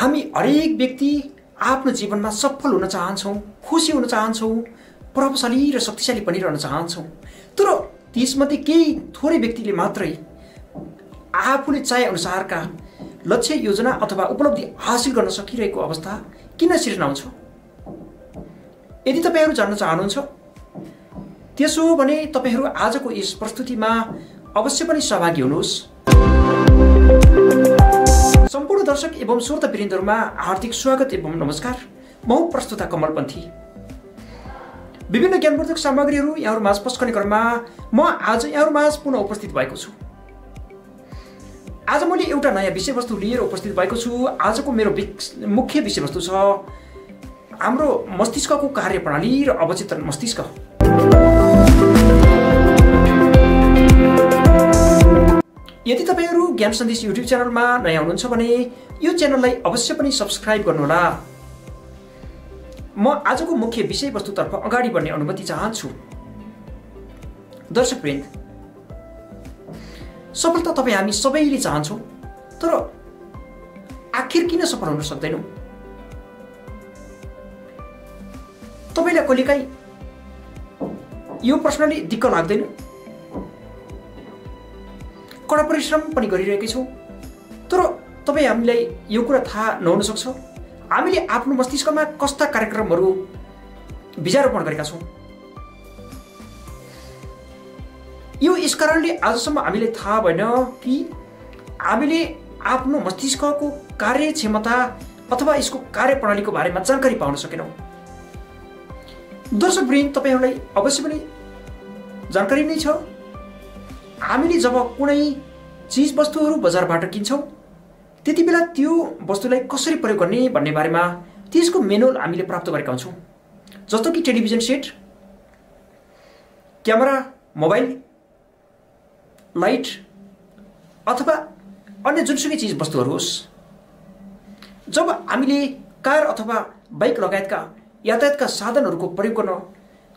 हामी हरेक व्यक्ति आफ्नो जीवनमा सफल हुन चाहन्छौँ, खुसी हुन चाहन्छौँ, प्रभावशाली र शक्तिशाली बनिरहन चाहन्छौँ। तर त्यसमध्ये केही थोरै व्यक्तिले मात्रै आफूले चाहे अनुसारका लक्ष्य, योजना अथवा उपलब्धि हासिल गर्न सकिरहेको अवस्था किन सिर्जना हुन्छ? यदि तपाईहरू जान्न चाहनुहुन्छ त्यसो हो भने तपाईहरू आजको यस प्रस्तुतिमा अवश्य पनि सहभागी हुनुहोस्। सम्पूर्ण दर्शक एवं श्रोतावृन्दहरुमा हार्दिक स्वागत एवं नमस्कार। म प्रस्तुता कमलपन्थी। विभिन्न ज्ञानवर्धक सामग्रीहरू यहाँहरुमाझ पस्कने क्रममा म आज यहाँहरुमाझ पुनः उपस्थित भएको छु। आज मैले एउटा नयाँ विषयवस्तु लिएर उपस्थित भएको छु। आजको मेरो मुख्य विषयवस्तु छ हाम्रो मस्तिष्कको कार्यप्रणाली र अवचेतन मस्तिष्क। यदि तपाईहरू ज्ञान सन्देश युट्युब च्यानलमा नयाँ हुनुहुन्छ भने यो च्यानललाई अवश्य पनि सब्स्क्राइब गर्नुहोला। म आजको मुख्य विषयवस्तुतर्फ अगाडि बढ्ने अनुमति चाहन्छु। दर्शकवृन्द, सफलता तपाईँ हामी सबैले चाहन्छौँ, तर आखिर किन सफल हुन सक्दैनौँ? तपाईलाई कहिलेकाहीँ यो प्रश्नले दिक्क लाग्दैन? कडा परिश्रम पनि गरिरहेकै छौँ, तर तपाईँ हामीलाई यो कुरा थाहा नहुन सक्छ हामीले आफ्नो मस्तिष्कमा कस्ता कार्यक्रमहरू बीजारोपण गरेका छौँ। यो यस कारणले आजसम्म हामीलाई थाहा भएन कि हामीले आफ्नो मस्तिष्कको कार्यक्षमता अथवा यसको कार्यप्रणालीको बारेमा जानकारी पाउन सकेनौँ। दर्शकवृन्द, तपाईहरूलाई अवश्य पनि जानकारी नै छ, हामीले जब कुनै चीज वस्तुहरू बजारबाट किन्छौँ त्यति बेला त्यो वस्तुलाई कसरी प्रयोग गर्ने भन्ने बारेमा त्यसको मेनुअल हामीले प्राप्त गरेका हुन्छौँ। जस्तो कि television set, camera, mobile, light अथवा अन्य जुनसुकै चीज वस्तुहरू होस्। जब हामीले कार अथवा बाइक लगायतका यातायातका साधनहरूको प्रयोग गर्न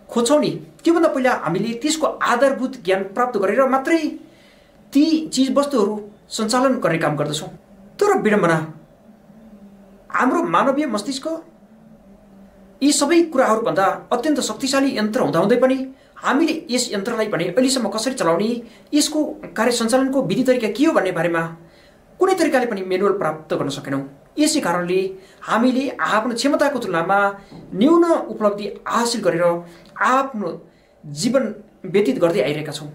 खोज्छौँ नि, त्योभन्दा पहिला हामीले त्यसको आधारभूत ज्ञान प्राप्त गरेर मात्रै ती चीज वस्तुहरू सञ्चालन गर्ने काम गर्दछौँ। तर विडम्बना, हाम्रो मानवीय मस्तिष्क यी सबै कुराहरूभन्दा अत्यन्त शक्तिशाली यन्त्र हुँदाहुँदै पनि हामीले यस यन्त्रलाई भने अहिलेसम्म कसरी चलाउने, यसको कार्य सञ्चालनको विधि तरिका के हो भन्ने बारेमा कुनै तरिकाले पनि मेनुअल प्राप्त गर्न सकेनौँ। यसै कारणले हामीले आफ्नो क्षमताको तुलनामा न्यून उपलब्धि हासिल गरेर आफ्नो जीवन व्यतीत गर्दै आइरहेका छौँ।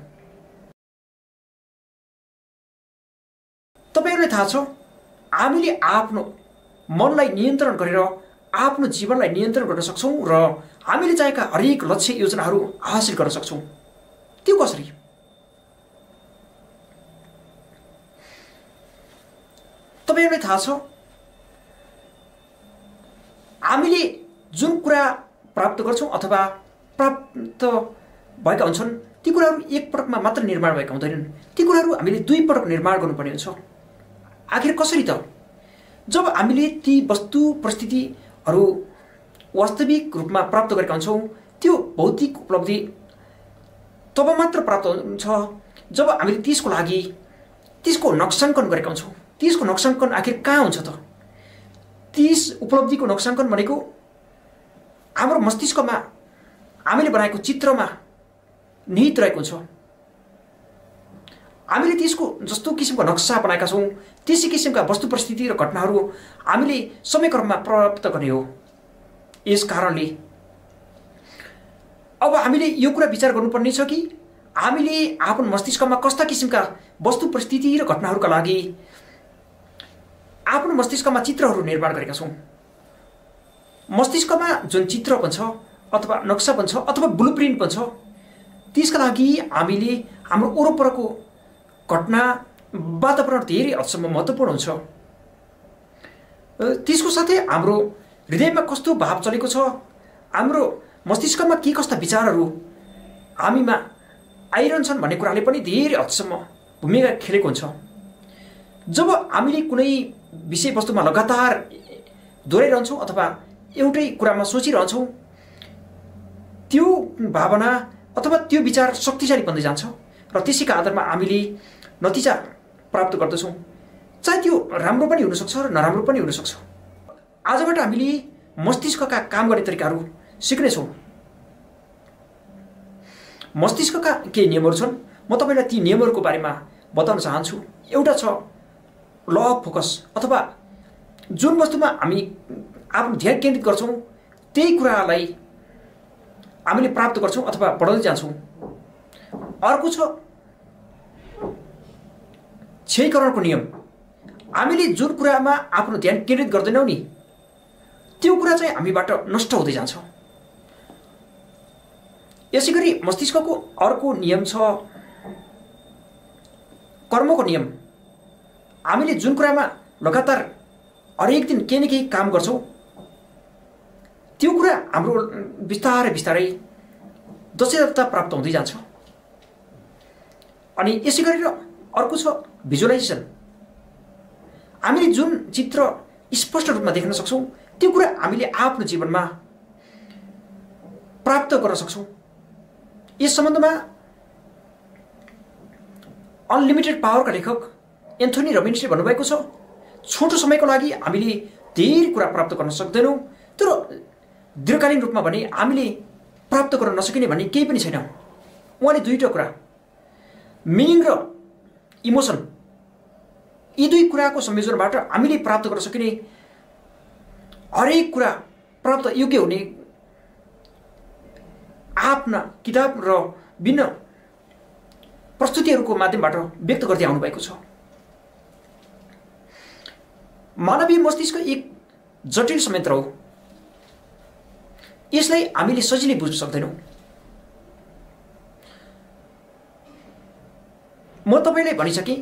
तपाईहरूलाई थाहा छ, हामीले आफ्नो मनलाई नियन्त्रण गरेर आफ्नो जीवनलाई नियन्त्रण गर्न सक्छौँ र हामीले चाहेका हरेक लक्ष्य योजनाहरू हासिल गर्न सक्छौँ। त्यो कसरी? तपाईहरूलाई थाहा छ, हामीले जुन कुरा प्राप्त गर्छौँ अथवा प्राप्त भएका हुन्छन् ती कुराहरू एक पटकमा मात्र निर्माण भएका हुँदैनन्। ती कुराहरू हामीले दुई पटक निर्माण गर्नुपर्ने हुन्छ। आखिर कसरी त? जब हामीले ती वस्तु परिस्थितिहरू वास्तविक रूपमा प्राप्त गरेका हुन्छौँ, त्यो भौतिक उपलब्धि तब मात्र प्राप्त हुन्छ जब हामीले त्यसको लागि त्यसको नक्साङ्कन गरेका हुन्छौँ। त्यसको नक्साङ्कन आखिर कहाँ हुन्छ त? त्यस उपलब्धिको नक्साङ्कन भनेको हाम्रो मस्तिष्कमा हामीले बनाएको चित्रमा निहित रहेको हुन्छ। हामीले त्यसको जस्तो किसिमको नक्सा बनाएका छौँ त्यसै किसिमका वस्तु परिस्थिति र घटनाहरू हामीले समयक्रममा प्राप्त गर्ने हो। यस कारणले अब हामीले यो कुरा विचार गर्नुपर्ने छ कि हामीले आफ्नो मस्तिष्कमा कस्ता किसिमका वस्तु परिस्थिति र घटनाहरूका लागि आफ्नो मस्तिष्कमा चित्रहरू निर्माण गरेका छौँ। मस्तिष्कमा जुन चित्र बन्छ अथवा नक्सा बन्छ अथवा ब्लुप्रिन्ट बन्छ, त्यसका लागि हामीले हाम्रो वरपरको घटना, वातावरण धेरै हदसम्म महत्त्वपूर्ण हुन्छ। त्यसको साथै हाम्रो हृदयमा कस्तो भाव चलेको छ, हाम्रो मस्तिष्कमा के कस्ता विचारहरू हामीमा आइरहन्छन् भन्ने कुराले पनि धेरै हदसम्म भूमिका खेलेको हुन्छ। जब हामीले कुनै विषयवस्तुमा लगातार दोहोऱ्याइरहन्छौँ अथवा एउटै कुरामा सोचिरहन्छौँ, त्यो भावना अथवा त्यो विचार शक्तिशाली बन्दै जान्छ र त्यसैका आधारमा हामीले नतिजा प्राप्त गर्दछौँ। चाहे त्यो राम्रो पनि हुन सक्छ र नराम्रो पनि हुन सक्छ। आजबाट हामीले मस्तिष्कका काम गर्ने तरिकाहरू सिक्नेछौँ। मस्तिष्कका केही नियमहरू छन्, म तपाईँलाई ती नियमहरूको बारेमा बताउन चाहन्छु। एउटा छ ल अफ फोकस, अथवा जुन वस्तुमा हामी आफ्नो ध्यान केन्द्रित गर्छौँ त्यही कुरालाई हामीले प्राप्त गर्छौँ अथवा बढाउँदै जान्छौँ। अर्को छ क्षयीकरणको नियम। हामीले जुन कुरामा आफ्नो ध्यान केन्द्रित गर्दैनौँ नि त्यो कुरा चाहिँ हामीबाट नष्ट हुँदै जान्छ। यसै गरी मस्तिष्कको अर्को नियम छ कर्मको नियम। हामीले जुन कुरामा लगातार हरेक दिन केही न केही काम गर्छौँ त्यो कुरा हाम्रो बिस्तारै बिस्तारै दक्षता प्राप्त हुँदै जान्छ। अनि यसै गरेर अर्को छ भिजुअलाइजेसन। हामीले जुन चित्र स्पष्ट रूपमा देख्न सक्छौँ त्यो कुरा हामीले आफ्नो जीवनमा प्राप्त गर्न सक्छौँ। यस सम्बन्धमा अनलिमिटेड पावरका लेखक एन्थोनी रबिन्सले भन्नुभएको छ, छोटो समयको लागि हामीले धेरै कुरा प्राप्त गर्न सक्दैनौँ, तर दीर्घकालीन रूपमा भने हामीले प्राप्त गर्न नसकिने भन्ने केही पनि छैन। उहाँले दुईवटा कुरा मिनिङ र इमोसन, यी दुई कुराको संयोजनबाट हामीले प्राप्त गर्न सकिने हरेक कुरा प्राप्त योग्य हुने आफ्ना किताब र विभिन्न प्रस्तुतिहरूको माध्यमबाट व्यक्त गर्दै आउनुभएको छ। मानवीय मस्तिष्क एक जटिल संयन्त्र हो। यसलाई हामीले सजिलै बुझ्न सक्दैनौँ। म तपाईँलाई भनिसकेँ,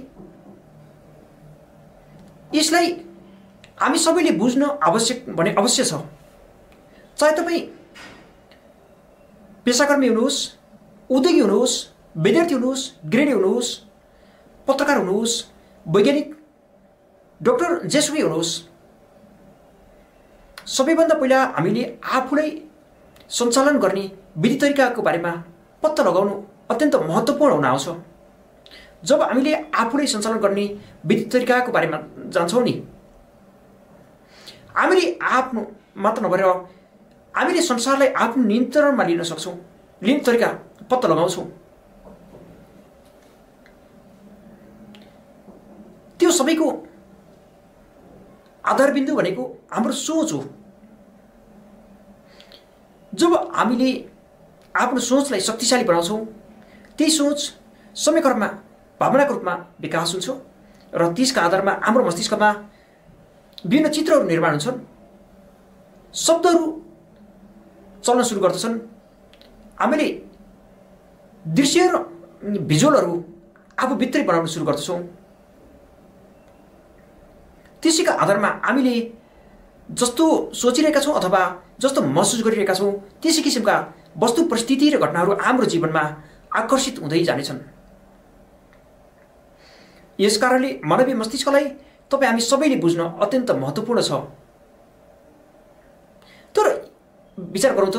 यसलाई हामी सबैले बुझ्न आवश्यक भने अवश्य छ। चाहे तपाईँ पेसाकर्मी हुनुहोस्, उद्योगी हुनुहोस्, विद्यार्थी हुनुहोस्, गृहिणी हुनुहोस्, पत्रकार हुनुहोस्, वैज्ञानिक, डाक्टर, जेसुकै हुनुहोस्, सबैभन्दा पहिला हामीले आफूलाई सञ्चालन गर्ने विधि तरिकाको बारेमा पत्ता लगाउनु अत्यन्त महत्त्वपूर्ण हुन आउँछ। जब हामीले आफूलाई सञ्चालन गर्ने विधि तरिकाको बारेमा जान्छौँ नि, हामीले आफ्नो मात्र नभएर हामीले संसारलाई आफ्नो नियन्त्रणमा लिन सक्छौँ, लिने तरिका पत्ता लगाउँछौँ। त्यो सबैको आधारबिन्दु भनेको हाम्रो सोच हो। जब हामीले आफ्नो सोचलाई शक्तिशाली बनाउँछौँ त्यही सोच समयक्रममा भावनाको रूपमा विकास हुन्छ र त्यसका आधारमा हाम्रो मस्तिष्कमा विभिन्न चित्रहरू निर्माण हुन्छन्, शब्दहरू चल्न सुरु गर्दछन्। हामीले दृश्य र भिजुअलहरू आफूभित्रै बनाउन सुरु गर्दछौँ। त्यसैका आधारमा हामीले जस्तो सोचिरहेका छौँ अथवा जस्तो महसुस गरिरहेका छौँ त्यसै किसिमका वस्तु, परिस्थिति र घटनाहरू हाम्रो जीवनमा आकर्षित हुँदै जानेछन्। यस कारणले मानवीय मस्तिष्कलाई तपाईँ हामी सबैले बुझ्न अत्यन्त महत्त्वपूर्ण छ। तर विचार गरौँ त,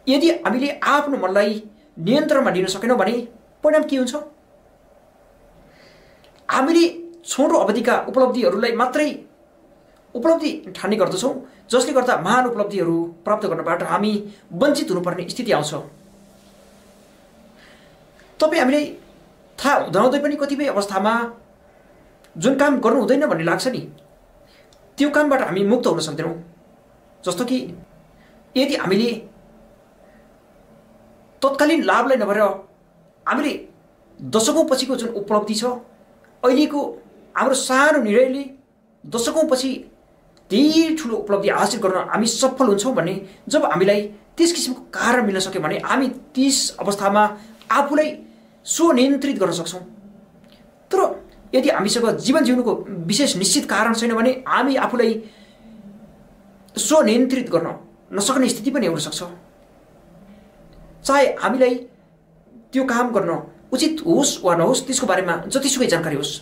यदि हामीले आफ्नो मनलाई नियन्त्रणमा लिन सकेनौँ भने परिणाम के हुन्छ? हामीले छोटो अवधिका उपलब्धिहरूलाई मात्रै उपलब्धि ठान्ने गर्दछौँ, जसले गर्दा महान उपलब्धिहरू प्राप्त गर्नबाट हामी वञ्चित हुनुपर्ने स्थिति आउँछ। तपाईँ हामीलाई थाहा हुँदाहुँदै पनि कतिपय अवस्थामा जुन काम गर्नु हुँदैन भन्ने लाग्छ नि, त्यो कामबाट हामी मुक्त हुन सक्दैनौँ। जस्तो कि यदि हामीले तत्कालीन लाभलाई नभएर हामीले दशकौँ पछिको जुन उपलब्धि छ, अहिलेको हाम्रो सानो निर्णयले दशकौँ पछि धेरै ठुलो उपलब्धि हासिल गर्न हामी सफल हुन्छौँ भन्ने जब हामीलाई त्यस किसिमको कारण मिल्न सक्यो भने हामी त्यस अवस्थामा आफूलाई स्वनियन्त्रित गर्न सक्छौँ। तर यदि हामीसँग जीवन जिउनुको विशेष निश्चित कारण छैन भने हामी आफूलाई स्वनियन्त्रित गर्न नसक्ने स्थिति पनि हुन सक्छ। चाहे हामीलाई त्यो काम गर्न उचित होस् वा नहोस्, त्यसको बारेमा जतिसुकै जानकारी होस्।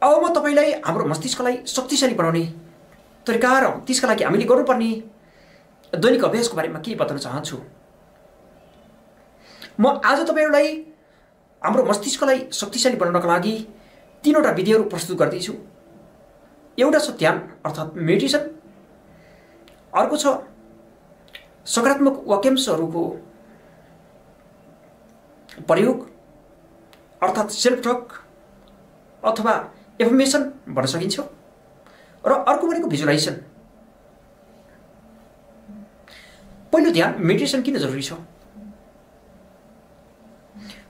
अब म तपाईँलाई हाम्रो मस्तिष्कलाई शक्तिशाली बनाउने तरिका र त्यसका लागि हामीले गर्नुपर्ने दैनिक अभ्यासको बारेमा केही बताउन चाहन्छु। म आज तपाईँहरूलाई हाम्रो मस्तिष्कलाई शक्तिशाली बनाउनका लागि 3वटा विधिहरू प्रस्तुत गर्दैछु। एउटा छ ध्यान अर्थात् मेडिटेसन, अर्को छ सकारात्मक वाक्यांशहरूको प्रयोग अर्थात् सेल्फ टक अथवा एफर्मेसन भन्न सकिन्छ, र अर्को भनेको भिजुअलाइजेसन। पहिलो ध्यान मेडिटेसन किन जरुरी छ?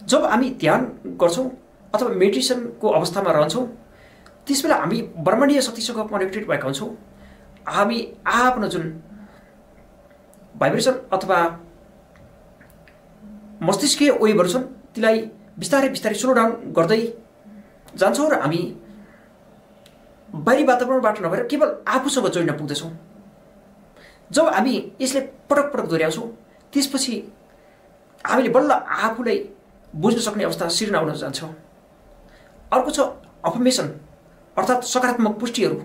जब हामी ध्यान गर्छौं अथवा मेडिटेसनको अवस्थामा रहन्छौं त्यसबेला हामी ब्रह्माण्डीय शक्तिसँग कनेक्टेड भएका हुन्छौं। हामी आफ्नो जुन भाइब्रेसन अथवा मस्तिष्कीय वेभहरू छन् तीलाई बिस्तारै बिस्तारै स्लो डाउन गर्दै जान्छौं र हामी बाहिरी वातावरणबाट नभएर केवल आफूसँग जोड्न पुग्दछौं। जब हामी यसले पटक पटक दोहोर्याउँछौं त्यसपछि हामीले बल्ल आफूलाई बुझ्न सक्ने अवस्था सिर्जना हुन जान्छ। अर्को छ अफर्मेसन अर्थात् सकारात्मक पुष्टिहरू।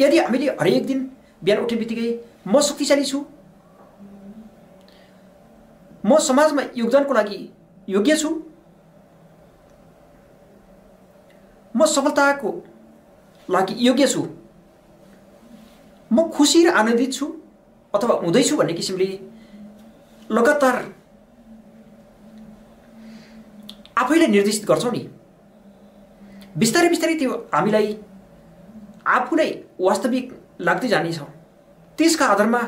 यदि हामीले हरेक दिन बिहान उठ्ने बित्तिकै म शक्तिशाली छु, म समाजमा योगदानको लागि योग्य छु, म सफलताको लागि योग्य छु, म खुसी र आनन्दित छु अथवा हुँदैछु भन्ने किसिमले लगातार आफैलाई निर्देशित गर्छौं नि, बिस्तारै बिस्तारै त्यो हामीलाई आफूलाई वास्तविक लाग्दै जानेछ। त्यसका आधारमा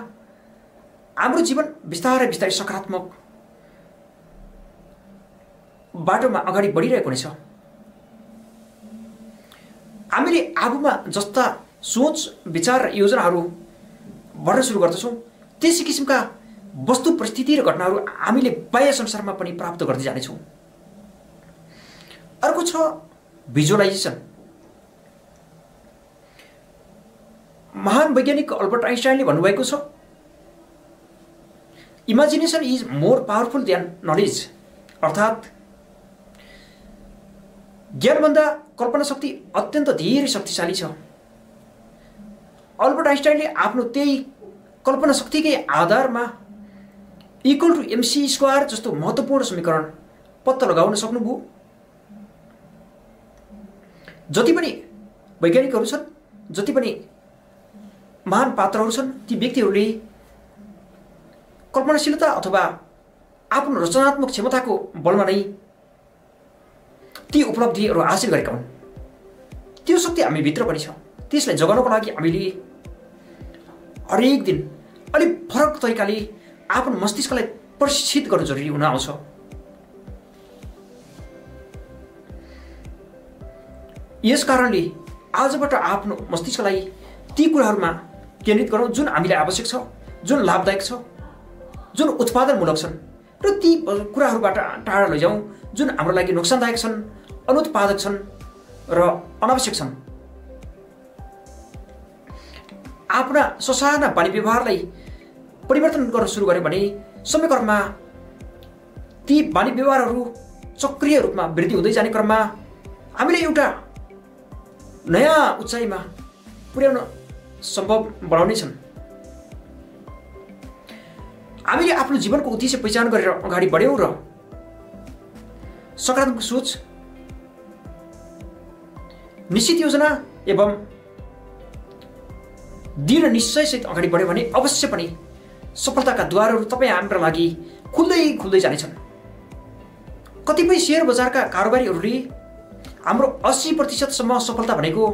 हाम्रो जीवन बिस्तारै बिस्तारै सकारात्मक बाटोमा अगाडि बढिरहेको हुनेछ। हामीले आफूमा जस्ता सोच विचार र योजनाहरू बढ्न सुरु गर्दछौं त्यसै किसिमका वस्तु परिस्थिति र घटनाहरू हामीले बाह्य संसारमा पनि प्राप्त गर्दै जानेछौं। अर्को छ भिजुअलाइजेसन। महान वैज्ञानिक अल्बर्ट आइन्स्टाइनले भन्नुभएको छ, imagination is more powerful than knowledge, अर्थात् ज्ञानभन्दा कल्पना शक्ति अत्यन्त धेरै शक्तिशाली छ। अल्बर्ट आइन्स्टाइनले आफ्नो त्यही कल्पना शक्तिकै आधारमा इक्वल टु एमसी स्क्वायर जस्तो महत्त्वपूर्ण समीकरण पत्ता लगाउन सक्नुभयो। जति पनि वैज्ञानिकहरू छन्, जति पनि महान पात्रहरू छन्, ती व्यक्तिहरूले कल्पनाशीलता अथवा आफ्नो रचनात्मक क्षमताको बलमा नै ती उपलब्धिहरू हासिल गरेका हुन्। त्यो शक्ति हामी भित्र पनि छ। त्यसलाई जगाउनको लागि हामीले हरेक दिन अलिक फरक तरिकाले आफ्नो मस्तिष्कलाई प्रशिक्षित गर्नु जरुरी हुन आउँछ। यस कारणले आजबाट आफ्नो मस्तिष्कलाई ती कुराहरूमा केन्द्रित गरौँ जुन हामीलाई आवश्यक छ, जुन लाभदायक छ, जुन उत्पादनमूलक छन्, र ती कुराहरूबाट टाढा लैजाउँ जुन हाम्रो लागि नोक्सानदायक छन्, अनुत्पादक छन् र अनावश्यक छन्। आफ्ना ससाना बानी व्यवहारलाई परिवर्तन गर्न सुरु गर्यो भने समयक्रममा ती बानी व्यवहारहरू चक्रीय रूपमा वृद्धि हुँदै जाने क्रममा हामीले एउटा नयाँ उचाइमा पुर्याउन सम्भव बनाउनेछन्। हामीले आफ्नो जीवनको उद्देश्य पहिचान गरेर अगाडि बढ्यौं र सकारात्मक सोच, निश्चित योजना एवं दृढ निश्चयसहित अगाडि बढ्यो भने अवश्य पनि सफलताका द्वारहरू तपाईँ हाम्रो लागि खुल्दै खुल्दै जानेछन्। कतिपय शेयर बजारका कारोबारीहरूले हाम्रो 80% सफलता भनेको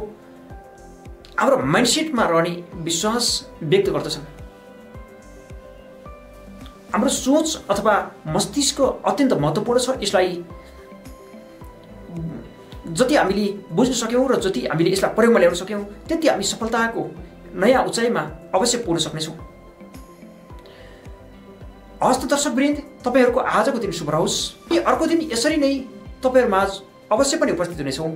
हाम्रो माइन्डसेटमा रहने विश्वास व्यक्त गर्दछन्। हाम्रो सोच अथवा मस्तिष्क अत्यन्त महत्त्वपूर्ण छ। यसलाई जति हामीले बुझ्न सक्यौं र जति हामीले यसलाई प्रयोगमा ल्याउन सक्यौं त्यति हामी सफलताको नयाँ उचाइमा अवश्य पुग्न सक्नेछौँ। हस्त दर्शकवृन्द, तपाईहरूको आजको दिन शुभ रहोस्। अर्को दिन यसरी नै तपाईहरुमाझ अवश्य पनि उपस्थित हुनेछौँ।